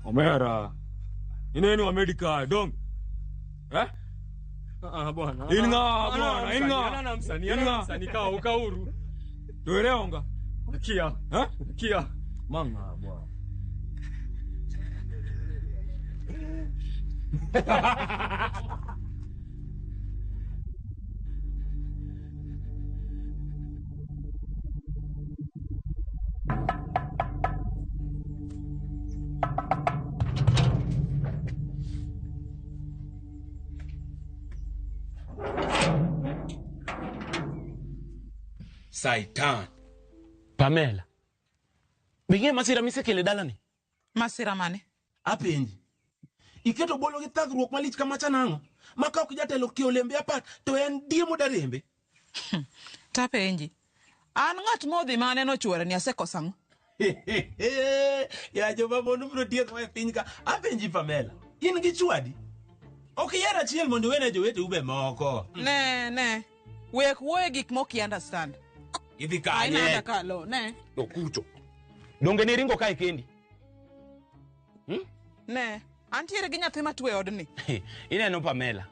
Omera. Ineno America dong. Eh? Ah bwana. Inga bwana, inga. Ana msanii, ana msanii ka ukauru. Tueleonga. Kia. Eh? Kia. Manga bwana. Saitan. Pamela. Bing'e masira misekele dalani. Masira mane? Apenji. Iketo bolo gi thagruok malich kamacha nang'o? Ma ka ok jatelo okiyo lembe apat to en diemo darembe. Tapenji. An ng'at modhi maneno chuore ni asekoso ang'o? Ya joma mon biro tieko e piny ka. Apenji Pamela. In gi chwadi? Ok iyier achiel mondo iwene joweteu be moko. Ne, ne. Wek wuoyo gik mok i understand. Idhi kanye? Aina kalo, ne. Okucho. Donge ne ringo kae kendi? Ne. Antiere gi nyathi matuo e odni. Ineno Pamela.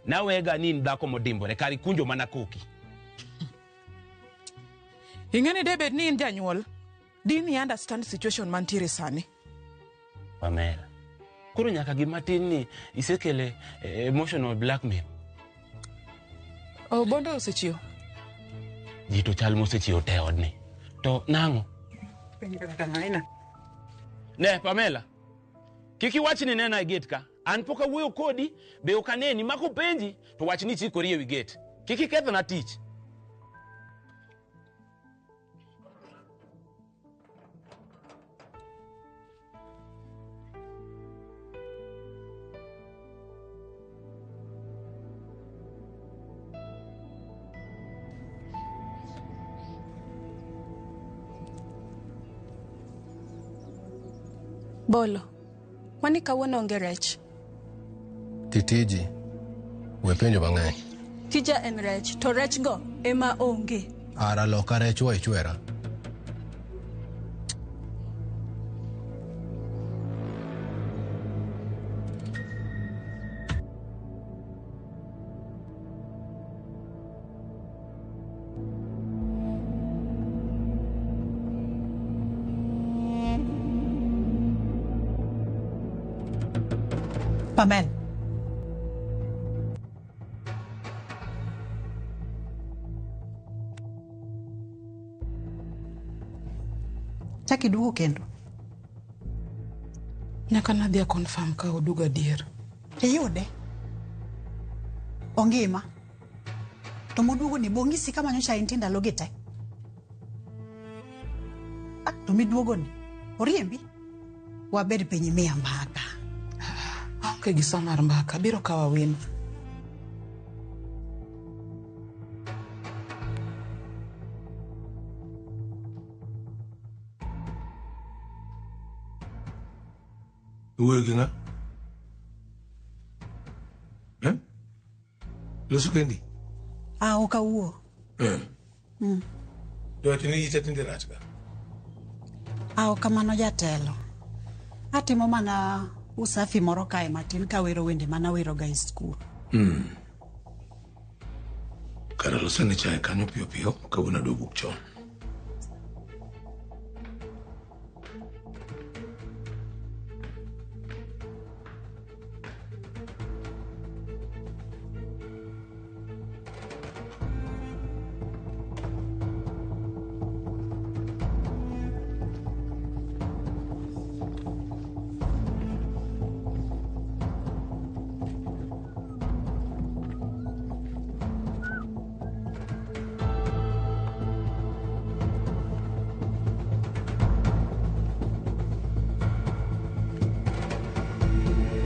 Nawega ni in dhako modimbore kar ikunjo mana koki. Ing'e ni debed ni in janyuol, dini understand situation mantiere sani. Pamela. Koro nyaka gima tin ni isekele emotional blackmail. Obondo osechiew. Ji to chal mosechiew te odni. To nang'o? Ne Pamela. Kik iwach ni nena e gate ka. An pok awuoyo kodi, be ok aneni, ma kopenji to wach ni ichikori ewi gate. Kik ikethna tich. Bolo, kwani kawuono onge rech? Titiji, we penjo mang'eny. Tija en rech, to rech go ema onge. Ara loka rech wa ichwera. Pamela. Chak iduogo kendo. Nyaka nadhi a confirm ka oduogo adier. Iyude? Ongima? To moduogo ni bong'isi kama nyocha intie ndalogi te. Ah, to miduogo ni oriembi? Wabed piny imiya mbaka. Aonge gi sa mar mbaka, biro kawa wino. Iwuoyo gi ng'a? Eh? Loso kendi? Ah, ok awuo. Eh. To wacho ni ita tinde rach ka. Ah, ok kamano jatelo. Atimo mana usafi moro kae matin kawero wende manaweroga e skul. Kara losane chae kanyo piyo piyo kawuono adwa wuok chon.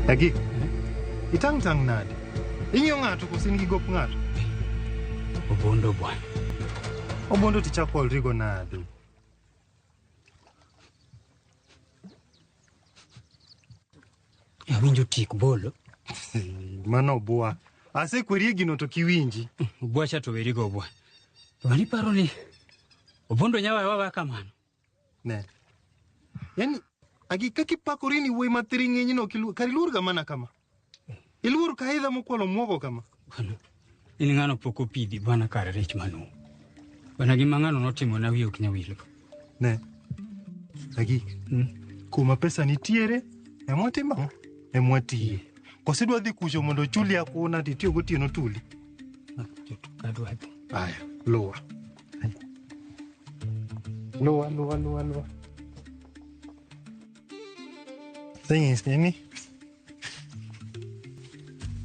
Agik, itang' tang' nade? Ing'iyo ng'ato koso in gi gop ng'ato? Obondo bwana. Obondo tichako olrigo nade? Awinjo tik bolo. Mano obwa. Asekwerie gino to kiwinji. Obwa cha to werigo obwa. To an iparo ni Obondo nyawa wawa kamano. Ne. Yani agi kaka ipakori ni wuoyi mathiring'inyi no kar iluor ga mana kama. Iluor ka aidha mokwalo muogo kama. In ng'ano pok opidhi bwana kar rech manumu. Bwana gima ng'ano notimo na wiye ok nyal wilgo. Ne. Agik. Kuma pesa nitiere emwatimo emwatiye. Koso idwa dhi kucho mondo ochuli akuna titiyo gotieno tuli. Kadwa dhi. Aya, luwa. Luwa, luwa, luwa, luwa. Thing is, nini?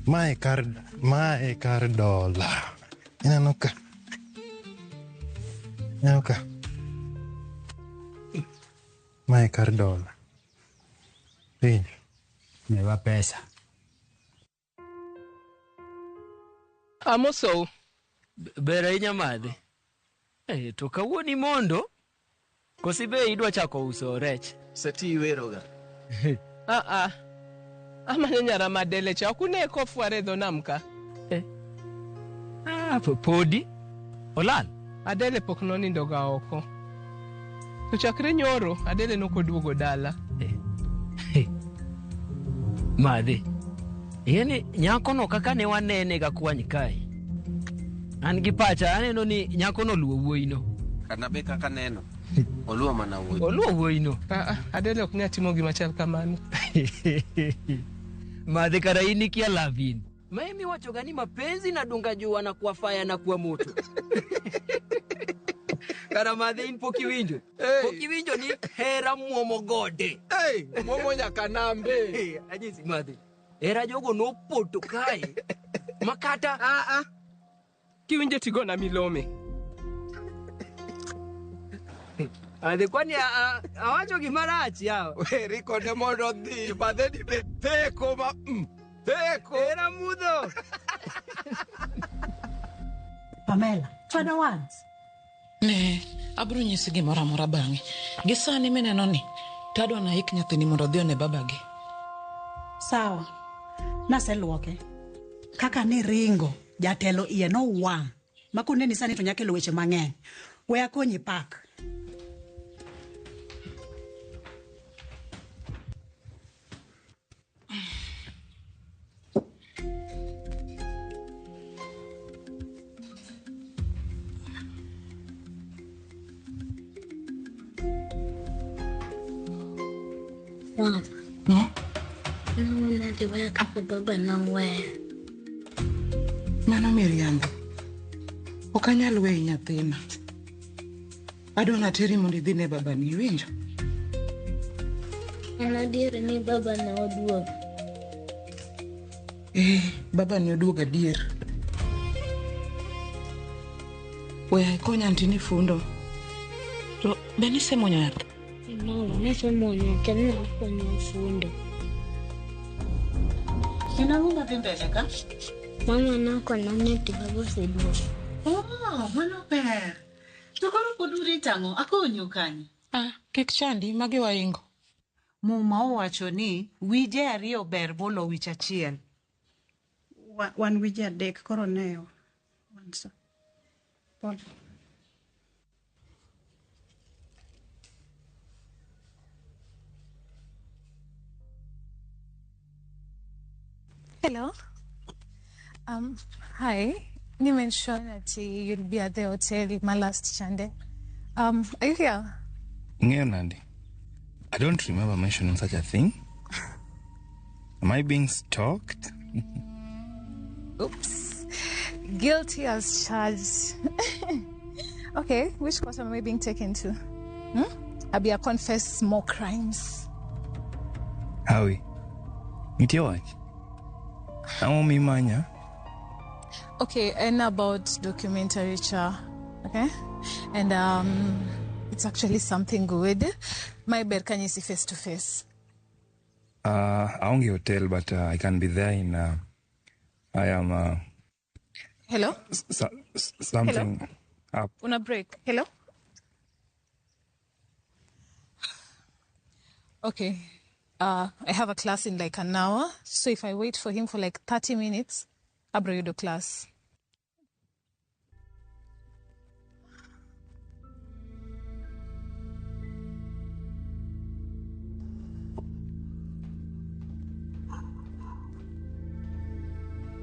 Mae kar dola. Ineno ka. Ineno ka. Mae kar dola. Winjo. Miwa pesa. Amosou. Ber ahinya madhe. To kawuono imondo, kosi be idwa chako uso rech? Seti iweroga. Ah. Amanyo nyara Madele cha ok une kofware e dho nam ka. Ah, podi. Olal. Adele pok nonindo ga oko. To chakre nyoro, Adele nokoduogo dala. Madhe. Ing'eni nyakono kaka ne wanene ga kwany kae. An gi pacha aneno ni nyakono oluwo wuoyino. Kana be kaka neno. Oluwo mana wuoyi. Oluwo wuoyino. Ah, Adele ok nyal timo gima chal kamano. Madhe kara in ikia lavin. Mimi wacho gani mapenzi na dunga jua na kuwa fire na kuwa moto. Kara madhe in pok iwinjo. Pok iwinjo ni hera muomo gode. Hey, muomo nyaka nambe. Hey, anyisi madhe. Hera jogo nopoto kae. Makata. Ah. Kiwinjo tigona milome. Adhi kwani awacho gimarach yawa. Weri kode mondo odhi, madhe ni be theko ma theko. Hera mudho. Pamela, chwada once. Ne, abiro nyisi gimoro amora bang'e. Gi sani mineno ni, to adwa naik nyathini mondo odhi one babagi. Sawa. Naseluoke. Kaka ni ringo, jatelo iye nowang'. Ma koneni sani to nyakelo weche mang'eny. We akonyi pak. Mama. Naona weya kaka baba noweya. Mano miriambo. Ok anyal weyi nyathina. Adwa nateri mondo idhi ne babani, iwinjo? En adier ni baba ne oduogo. Baba ne oduogo adier. Weya ikony antini fundo. To be nisemuonyo yath? Mama, nasemuonyo kendo nakonyo fundo. En ang'o madhi mbele ka? Mama nokona ni ati baba oseduogo. Oh, mano ber. To koro pod urito ang'o? Akonyu kanye? Ah, kik chandi, magi waingo. Muma owacho ni wije ariyo ber molo wich achiel. Wan wije adek, koro ne wan sa. Pole. Hello. Hi. Ni mention ati you'll be at the hotel my last Sunday. Are you here? Ng'eyo nade? I don't remember mentioning such a thing. Am I being stalked? Oops. Guilty as charged. Okay, which court am I being taken to? Abi, I confess more crimes. Hawi. Nitie wach? Ang'o mimanya? Okay, and about documentary cha. Okay? And it's actually something good. My ber kanyisi face to face. Aonge hotel, but I can be there in I am Hello? Something Hello? Up. Una break. Hello? Okay. I have a class in like an hour. So if I wait for him for like 30 minutes, abro yudo class.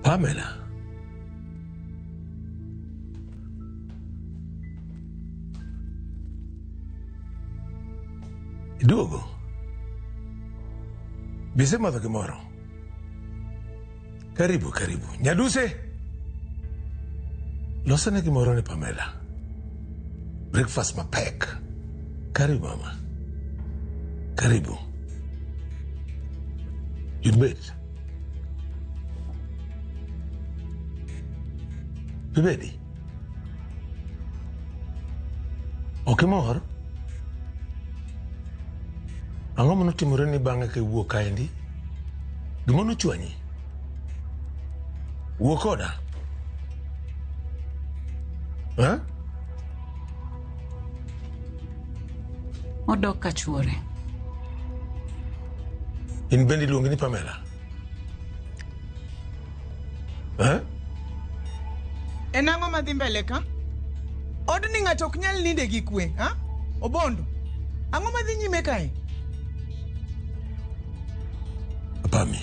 Pamela. Iduogo. Bisemadho gimoro. Karibu, karibu. Nyaduse. Losane gimoro ne Pamela. Breakfast mapek. Karibu mama. Karibu. Yud bet. Bibedi. Ok imor? Ang'o manotimore ni bang'e ka iwuok kaendi? Gima nochwanyi? Wuo koda. Eh? Odok ka chuore. In bende iluongi ni Pamela? Eh? En ang'o madhi mbele ka? Odni ng'ato ok nyal ninde gi kwe, ha? Obondo. Ang'o madhi nyime kae? Apami.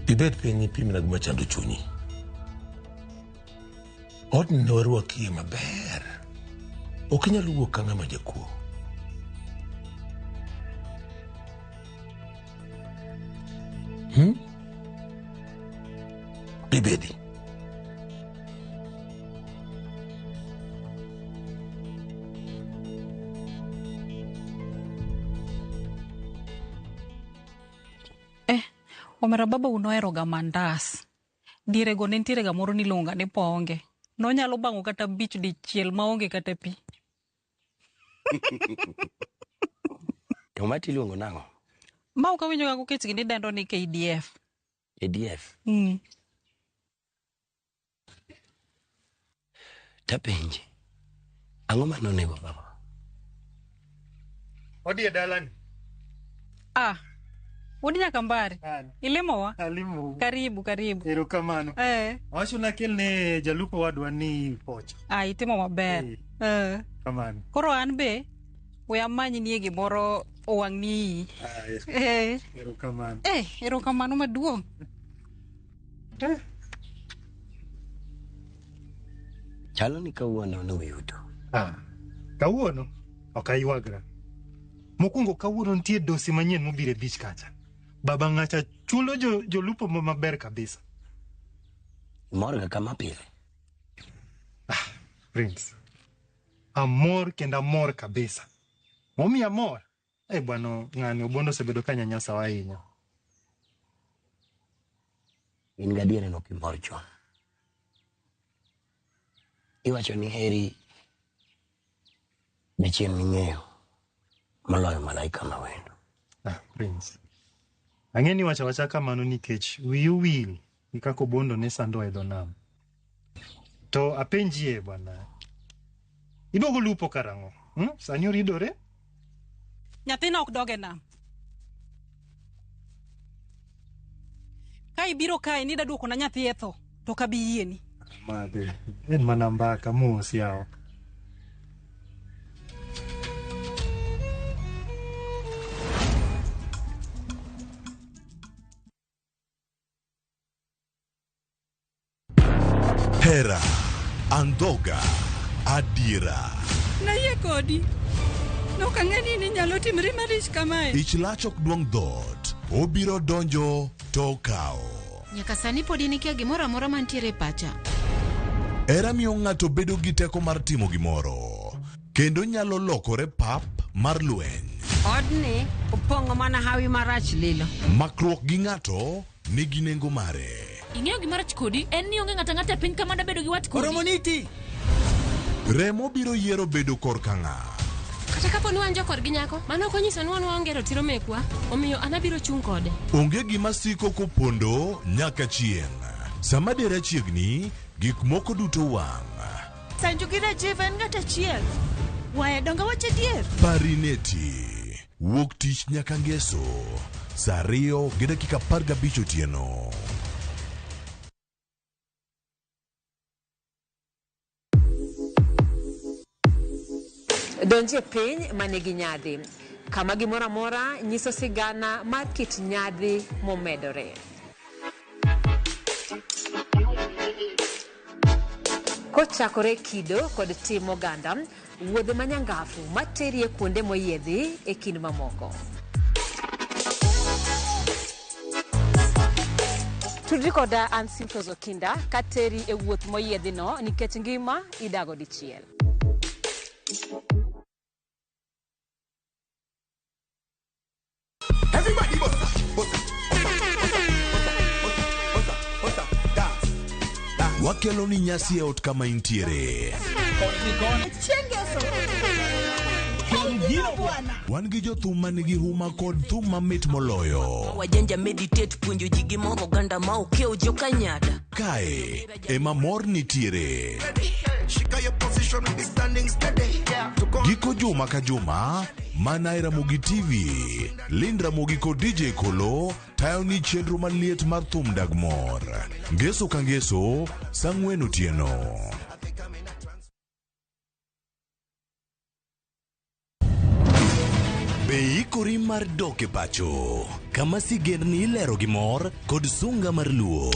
Ibet piny ipimna gima chando chunyi. Odni ne warwakie maber. Ok inyal wuok ka ng'ama jakuo. Bibedi. Omera baba unoheroga mandas. Dierego ne nitiere ga moro niluongo ni Ponge. Nonyalo bang'o kata bich dichiel maonge kata pi. To ma tiluongo nang'o? Ma ok awinjo ga kokech gini idendo ni KDF. ADF. Tapenji. Ang'o mane onego baba? Odhi e dalani. Ah, wuod Nyakambari. Ilimowa? Alimo. Karibu, karibu. Erokamano. Eh. Awacho nakelne jalupo wadwa ni pocha. Ah, itimo maber. Eh. Kamano. Koro an be we amanynie gimoro owang' ni iyi. Ah, Eh. Erokamano. Eh, erokamano maduong'. Chalo ni kawuono nuyuto. Ah, kawuono ok aywagra. Mokwongo kawuono nitie dosi manyien mobiro e beach kacha. Baba ng'acha chulo jo, jolupo ma maber kabisa. Imorga kama pile. Prince. Amor kendo amor kabisa. Momiyo amor. Eh bwana ng'ani Obondo osebedo ka nyanyasawa ahinya. In gadier ni ok imor chon. Iwacho ni heri jachien ming'eyo moloyo malaika ma wendo. Ah, Prince. Ang'e ni wacho awacha kamano nikech wiyi owil gi kaka Obondo ne sandowa e dho nam. To apenjie bwana. Iduogo lupo karang'o? Sani oridore? Nyathina ok dog e nam. Ka ibiro kae ni ida duokona nyathi e tho, to ok abi yieni. Madhe. En mana mbaka mos yawa. Hera, andhoga, adiera. Nayie kodi. Nok ang'e ni ninyalo timri malich kamae. Ich lach ok duong' dhoot, obiro donjo to okawo. Nyaka sani pod in ikia gimoro amora mantiere e pacha. Hera miyo ng'ato bedo gi teko mar timo gimoro, kendo nyalo lokore pap mar lweny. Odni opong'o mana hawi marach lilo. Makruok gi ng'ato nigi nengo mare. Ing'eyo gima rach kodi en ni onge ng'ato ang'ata e piny ka mada bedo gi wat kodi. Oromo niti. Remo biro yiero bedo korka ng'a. Kata kapo ni wan jokorgi nyako, mano ok onyiso ni wan waonge ratiro mekwa, omiyo an abiro chung' kode. Onge gima siko kopondo nyaka chieng'. Sama dera chiegni, gik moko duto wang'. Sanju gi Rajiv en ng'at achiel. Waya donga wach adier. Parineti. Wuok tich nyaka ngeso saa 2:15 otieno. Donjie piny manigi nyadhi, kama gimoro amora nyiso sigana mar kit nyadhi momedore. Kochakore kido kod tim oganda, wuodhe manyangafu materie kuonde moyiedhi e kind mamoko. Tudri koda an Simfros Okinda kateri e wuoth moyiedhino nikech ngima idago dichiel. Everybody bossa, bossa, bossa, bossa, bossa, bossa, dance. Wakelo ni nyasi e ot kama intiere. Wan gi jothum manigi huma kod thum mamit moloyo. Wajanja meditate puonjo ji gi moro oganda ma okiewo jokanyada. Kae ema mor nitiere. Shika your position, be standing steady. Giko juma ka juma mana e Ramogi TV. Lind Ramogi kod DJ Kolo tayo ni chenro maliet mar thum dag mor. Ngeso ka ngeso saa 4 otieno. Be ikori mar dok e pacho kama sigendni ilero gi mor kod sunga mar luo.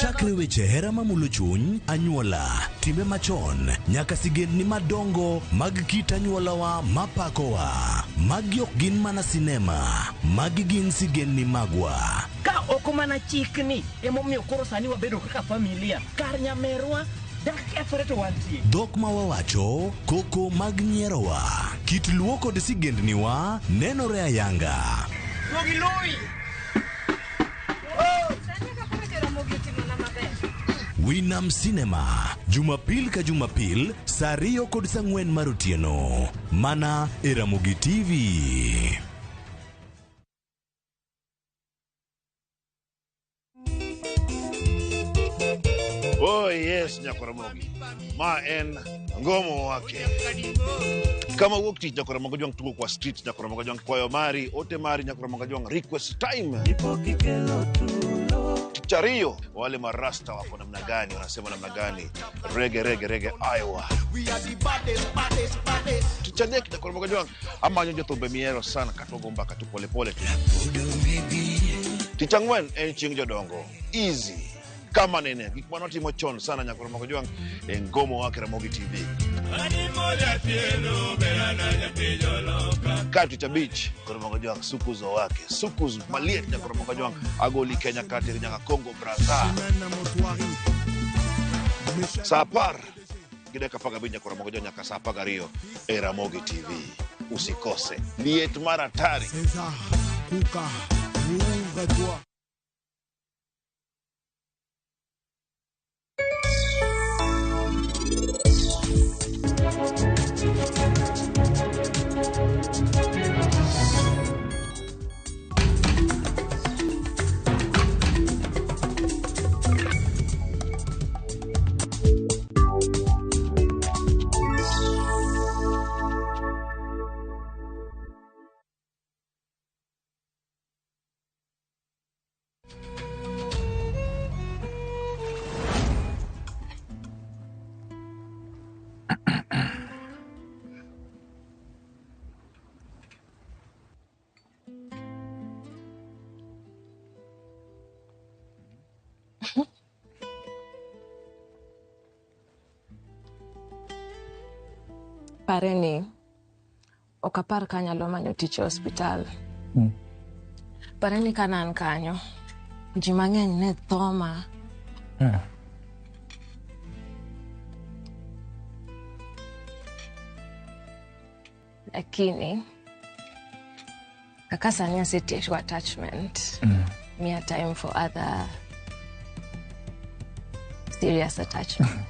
Chakre weche hera mamulo chuny, anyuola, timbe machon, nyaka sigendni madongo mag kit anyuolawa mapakowa. Magi ok gin mana sinema, magi gin sigendni magwa. Ka ok mana chikni emomiyo koro sani wabedo kaka familia kar nyamerwa dak kethore to wantie. Dhok ma wawacho, koko mag nyierowa, kit luo kod sigendniwa nenore ayanga. Winam Cinema, Jumapil ka Jumapil, saa 2 kod saa 4 mar otieno. Mana e Ramogi TV. Oh yes, Nyakoramogi. Ma en ngomo wake. Kama wuok tich Nyakoramogi Jwang' tugo kwa street Nyakoramogi Jwang' kwayo mari, ote mari Nyakoramogi Jwang' request time. Chario, wale marasta wako namna gani, wanasema namna gani? Rege rege rege Iowa. Tuchadek Nyakoramogi Jwang' ama nyonjo thumbe miero sana katogo mbaka tu pole pole tu. Tich ang'wen en chieng' jodongo. Easy. Kama nene gik manotimo chon sana Nyakoramogi Jwang' e ngomo wake Ramogi TV. Ka tich abich Nyakoramogi Jwang' sukuzo wake sukuz maliet Nyakoramogi Jwang' agoli Kenya kateri nyaka Congo Brazza. Saa 10:15 Nyakoramogi Jwang' nyaka saa 12 e Ramogi TV. Usikose liet mar hatari. Pare ni ok apar ka anyalo manyo tich e osiptal. Pare ni ka an kanyo, ji mang'eny ne thoma. Lakini kaka sani asetieko attachment, miya time for other serious attachment.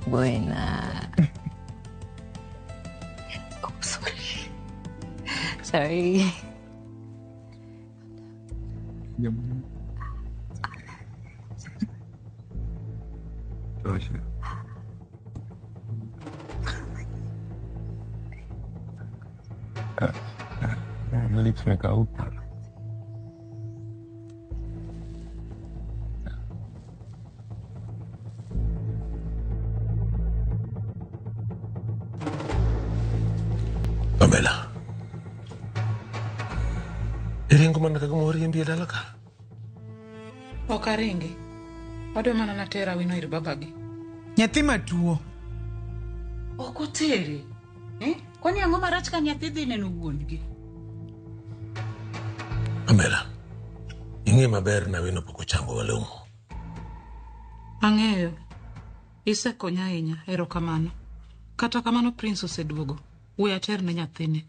Buena. Oh, sorry. Sorry. Tosha. Lips mekauka. Pamela. Iringo mana kaka moriembi e dala ka? Ok aringi. Wadwa mana natera wino ir babagi. Nyathi matuo. Ok otere. Eh? Kwani ang'o marach ka nyathi dhi neno wuon-gi? Pamela, ing'e maber na wino pok ochango malong'o. Ang'eyo. Isekonya ahinya, erokamano. Kata kamano Prince oseduogo. We aterne nyathini.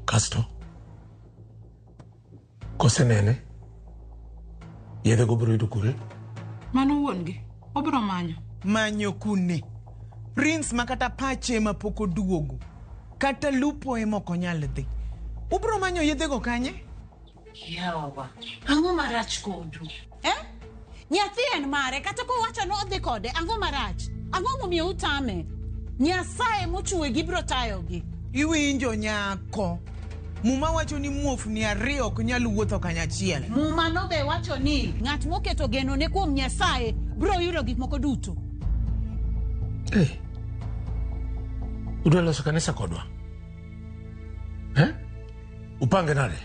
Kasto, kosenene, yedhego biro yudo kure? Mano wuon-gi. Obiro manyo. Manyo kune? Prince ma kata pache ema pok oduogo. Kata lupo ema ok onyal dhi. Ubiro manyo yedhego kanye? Yawa, ang'o marach kodu? Eh? Nyathi en mare, kata kowacho ni odhi kode, ang'o marach? Ang'o momiyo utame? Nyasaye mochwe gi biro tayogi. Iwinjo nyako. Muma wacho ni muofni ariyo ok nyal wuotho kanyachiel. Muma no be wacho ni ng'at moketo genone kuom Nyasaye biro yudo gik moko duto. Hey. Udwa loso kanisa kodwa? Eh? Upange nade?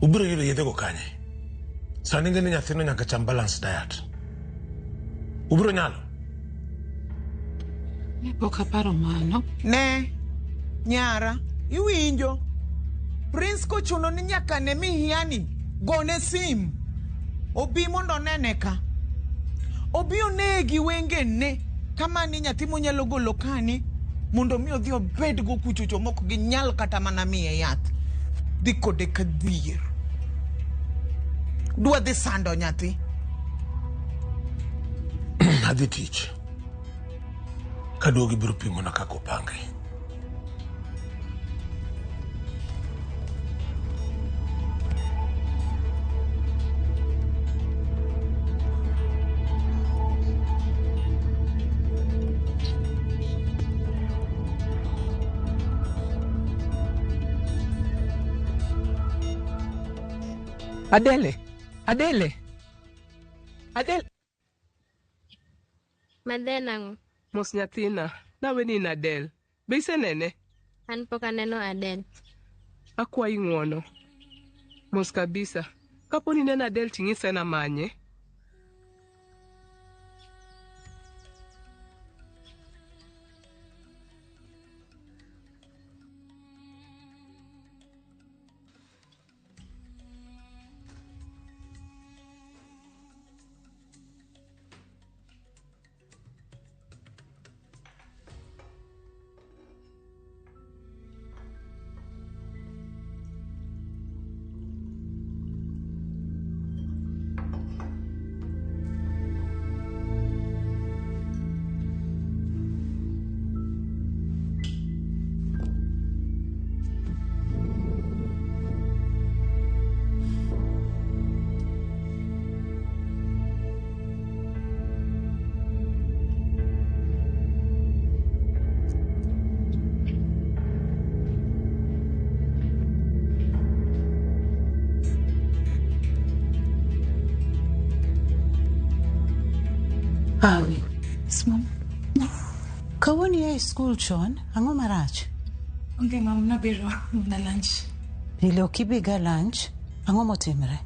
Ubiro yudo yedhego kanye? Sani ing'e ni nyathino nyaka cham balanced diet. Ubiro nyalo? Ne pok aparo mano. Ne, nyara, iwinjo. Prince kochuno ni nyaka ne mihiani, gone sim. Obi mondo onene ka. Obi oneye gi wengene kama ni nyathi monyalo golo kani mondo mi odhi obedgo kuchocho mok ginyal kata mana miye yath. Dhi kode ka dhier. Dwa dhi sando nyathi. Adhi tich. Kaduogo ibiro pimona kaka opange. Adele, Adele, Adele. Madhe nang'o? Mos nyathina, naweni in Adele. Be isenene? An pok aneno Adele. Akwayi ng'uono. Mos kabisa. Kapo ni ineno Adele ting'isa namanye. Awi. Yes, ma'am. Kawuono ia e skul chon, ang'o marach? Onge mam, nabiro na lunch. Pile ok ibiga lunch, ang'o motimre?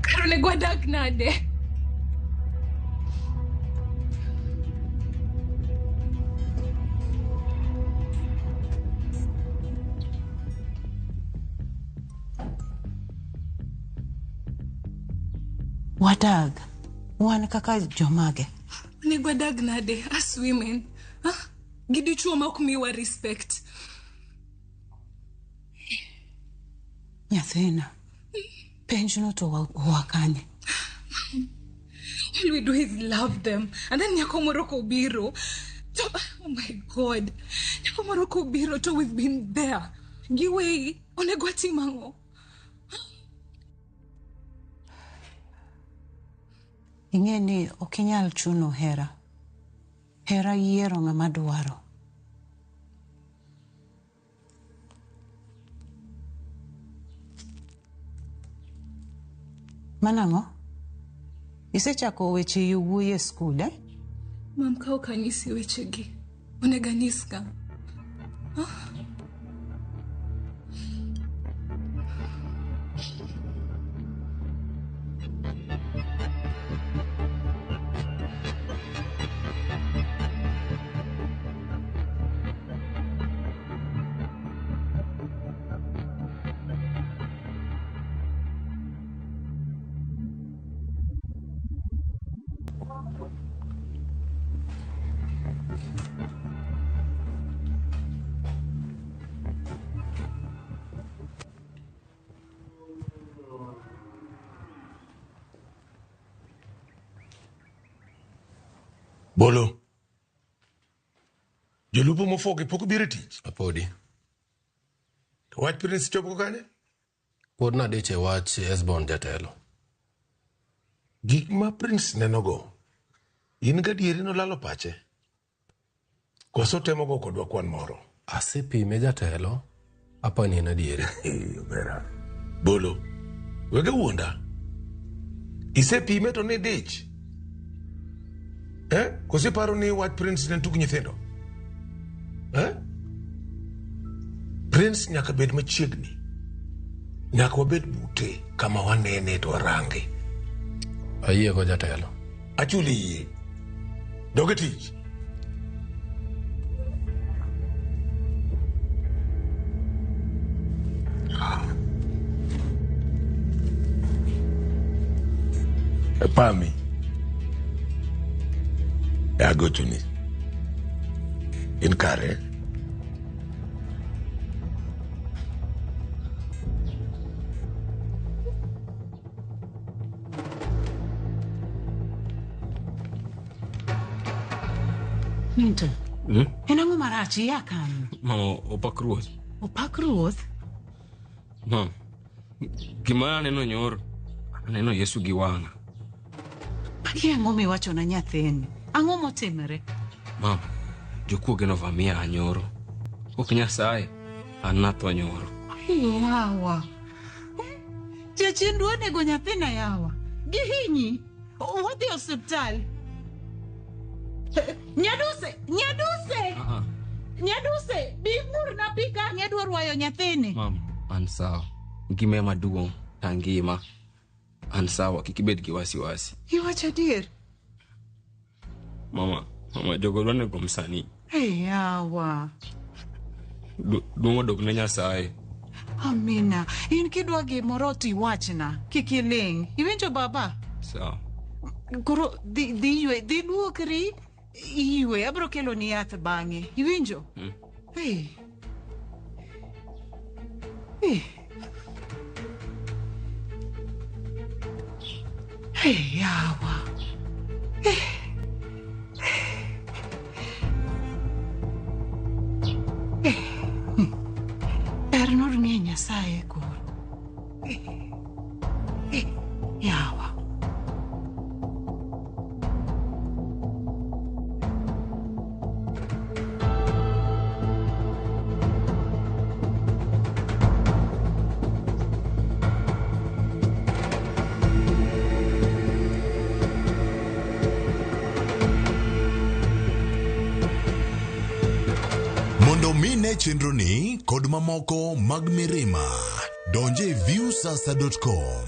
Kar onego wadag nade? Wadag. Wan kaka jomage. Onego wadag nade as women? Huh? Gi dichuo ma ok miwa respect. Nyathina, penjno to oa kanye? All we do is love them. And then nyako moro kobiro. To, oh my God. Nyako moro kobiro to we've been there. Giweyi, onego atim ang'o? Ing'e ni ok inyal chuno hera. Hera yiero ng'ama dwaro. Mano ang'o? Isechako weche yowuoyi e skul, eh? Mam, ka ok anyisi wechegi, onego anyis ng'a? Huh? Bolo. Jolupo mofogi pok obiro e tich? Apodi. To wach Prince chopo kanye? Pod nadich e wach Esbon jatelo. Gik ma Prince nenogo, in gadieri nolalo pache? Koso temo go kodwa kwan moro? Asepime jatelo, apani en adieri. Omera. Bolo, wege wuonda. Isepime to ni dich. Eh? Koso iparo ni wach Prince ne tug nyithindo? Eh? Prince nyaka bed machiegni. Nyaka wabed bute kama wanene to warange. Ayiego jatelo. Achuli yie. Dog e tich. Pami. Agochoni. In kare. Minto. En ang'o marach iya kanyo? Mama, opak ruoth. Opak ruoth? Mam, gima aneno nyoro, aneno Yesu gi wang'a. Magi ang'o miwachona nyathini? Ang'o motimore? Mam, jokuoge novamia nyoro. Ok Nyasaye, an natho nyoro. Yawa. Jachien dwa nego nyathina yawa. Gihinyi. Wadhi e osiptal. Nyaduse, nyaduse. Ah, Nyaduse, bi murna pi ka ang'e dwa rwayo nyathini. Mam, an sawa. Ngima ema duong' ta ngima. An sawa, kik ibed gi wasiwasi. Iwacho adier? Mama, mama, jogo dwa nego msanii. Hey, yawa. Duong' odog ne Nyasaye. Amina, in kidwa gimoro to iwachna. Kik iling'. Iwinjo baba? Sawa. Koro dhi dhi ywe, dhi luokri, iywe. Abiro keloni yath bang'e. Iwinjo? Hey. Hey. Hey, yawa. Hey. Hey. Ber nor ng'e Nyasaye koro. Hey. Hey. Yawa. Mondo mine chenroni kod mamoko mag Mirima, donje viewsasa.com.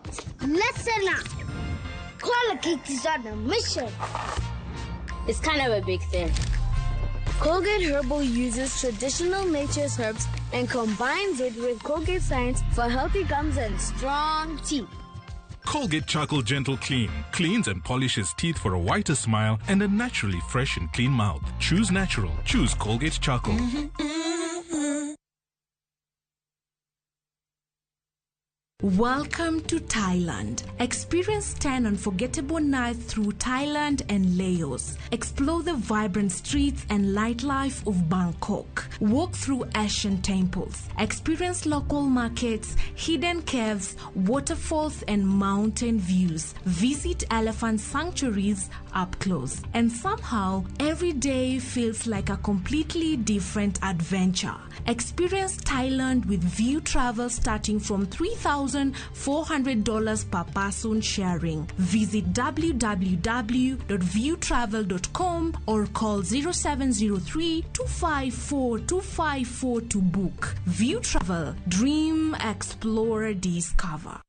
Wait, listen up. Colgate is on a mission. It's kind of a big thing. Colgate Herbal uses traditional nature's herbs and combines it with Colgate science for healthy gums and strong teeth. Colgate Charcoal Gentle Clean cleans and polishes teeth for a whiter smile and a naturally fresh and clean mouth. Choose natural. Choose Colgate Charcoal. Welcome to Thailand. Experience 10 unforgettable nights through Thailand and Laos. Explore the vibrant streets and nightlife of Bangkok. Walk through ancient temples. Experience local markets, hidden caves, waterfalls, and mountain views. Visit elephant sanctuaries up close. And somehow, every day feels like a completely different adventure. Experience Thailand with View Travel starting from $3,400 per person sharing. Visit www.viewtravel.com or call 0703 254 254 to book. View Travel, dream, explore, discover.